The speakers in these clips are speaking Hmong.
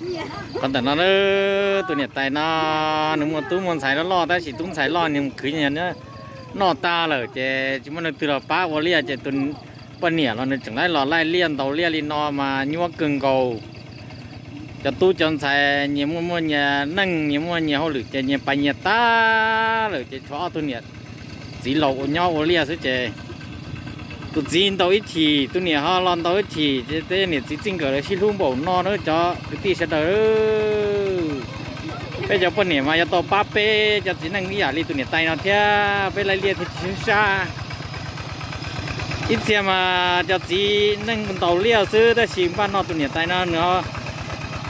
Qhov ntawm no, tus niam tais no nws muaj tub muaj ntxhais loj loj, tab sis tub ntxhais loj nws mus khwv nyiaj noj tag lawm ces tsis muaj leej twg los pab ua liaj ces tus poj niam los nws tseem laij los laij liaj ntaus liaj li no mas nyuaj kawg nkaus. Cov tub cov ntxhais nyias muaj muaj nyias neej, nyias muaj nyias hauj lwm ces nyias pais nyias tag lawm ces tshuav ob tug niam txiv laus ua nyob ua liaj xwb ces tus txiv ntaus ib chim, tus niam ho los ntaus ib chim, ces tej niam txiv txij nkawm lawv sib hlub npaum no na cov kwv tij sawv daws. Peb cov poj niam mas yuav tau pab peb cov txiv neej ib yam li tus niam tais no thiab, peb laij liaj thiaj tsis sib sab. Ib txhia mas cov txiv neej ntaus liaj xwb, tab sis npaj no tus niam tais no nws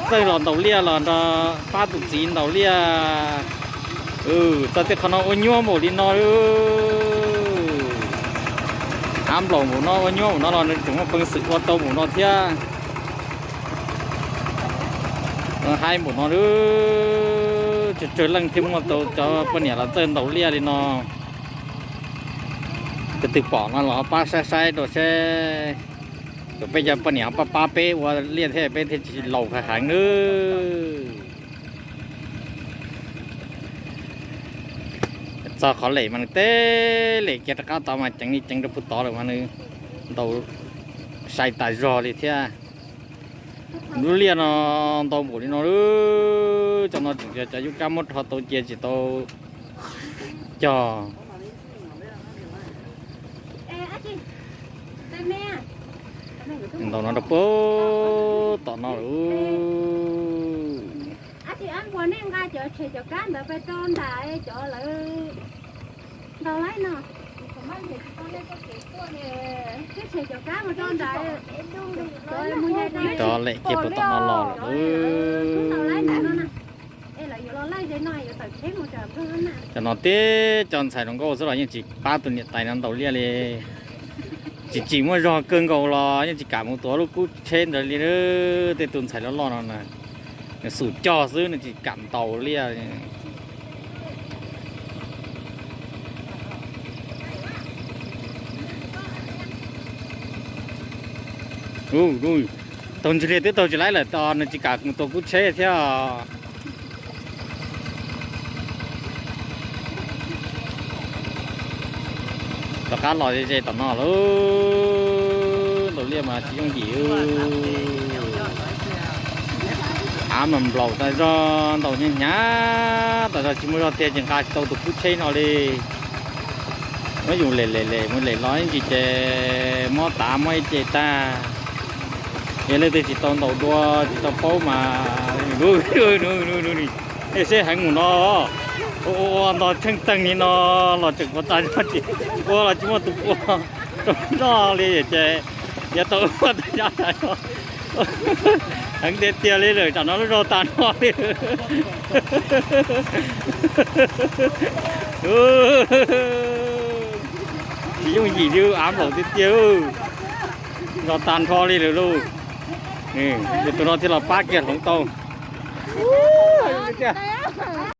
txawj los ntaus liaj los nrog pab tus txiv ntaus liaj. Txog tej qhov no ua nyuaj npaum li no, av nplaum npaum no ua nyuaj npaum no los nws tseem muaj peev xwm ua tau npaum no thiab. Haib npaum no, tsawg tsawg leej thiaj muaj tau cov poj niam los txawj ntaus liaj li no. Tus twg pom no los ho pab saib saib rau seb, kom peb cov poj niam ho pab pab peb ua liaj thiab peb thiaj tsis laus heev nawb. Txog qhov lem mas nws teb lem kiag rov qab tod mas ceev li ceev rau puag tod lawm mas nws ntaus sai tas zog li thiab. Lub liaj no ntau npaum li no, cov no tseem yog cov yub kab muab rho tau cia tsis tau cog. Ntaus no rau puag tom no lawm. Cov lem kiag puag tom no los lawm. Cov no tib cov ntxhais hluas nkauj xwb los yeej tsis pab tus niam tais no ntaus liaj li. Tsis tsim muaj zog kawg nkaus los yeej tsis kam mus tuav lub kub tsheb ntawd li. Tej tus ntxhais loj loj no na, nws xum cog xwb nws tsis kam ntaus liaj. Taug ntswg li twb taug tsis laib lawm tos nws tsis kam mus tuav kub tsheb thiab. Rov qab los ze ze tom no lawm. Ntaus liaj mas tsis yooj yim. Av mas nplaum tas zog, ntaus hnyav hnyav tas zog, tsis muaj zog tiag ces nqa tsis tau tus kub tsheb no li. Muab yus lem lem lem mus lem los ib ntsis ces mob tav mob ib ce tag. Yog leej twg tsis tau ntaus dua tsis tau paub mas, seb heev mus no, ua ntog tsheej teeg li no los tseem ua tas zog tsis, ua los tsis muaj tus ua rau noj li ces yuav tau ua tas zog tas zog. Heev tiag tiag li lawm, tsam no lub zog tas no li. Tsis yooj yim li, av nplaum tiag tiag, zog tag nrho li lawm lauj. Tus no thiaj los pab kiag hloov tau.